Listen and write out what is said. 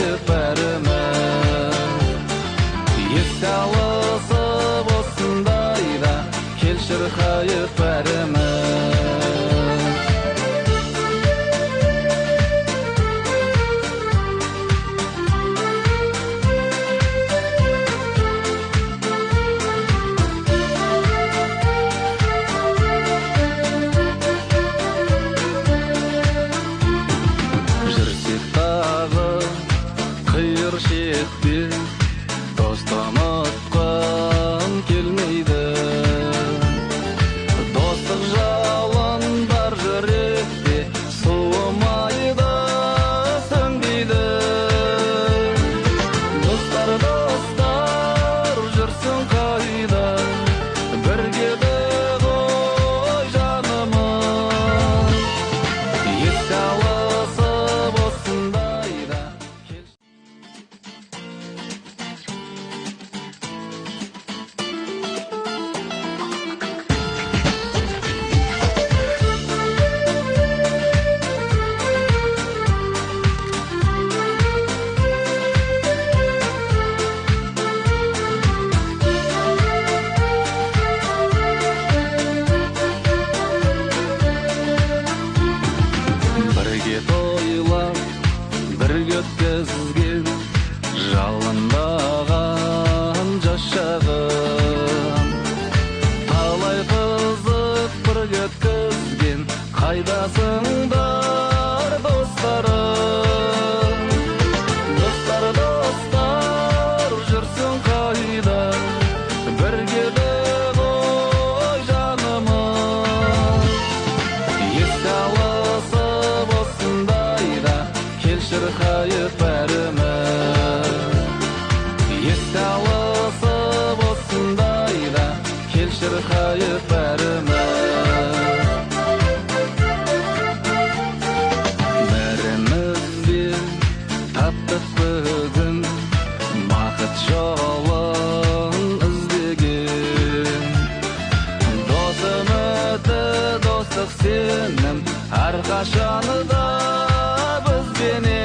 шырқайық бәріміз. Еске алысып осындайда кел шырқайық бәріміз. Жүрсек тағы қиыр шетте, досты ұмытқым келмейді. Достық жалын бар жүректе, суымайды, сөнбейді. Достар, достар, жүрсің қайда, бірге ғой жанымыз. Еске алысып осындайда кел. Бірге тойлап, бірге өткізген жалындаған жас шағым. Талай қызық бірге өткізген, қайдасыңдар, достарым? Достар, достар, жүрсің қайда, бірге ғой жанымыз. Еске алысып осындайда кел шырқайық бәріміз. Еске алысып осындайда кел шырқайық бәріміз. Бәріміз де таптық бүгін бақыт жолын іздеген. Дос үміті, достық сенім әрқашанда бізбенен.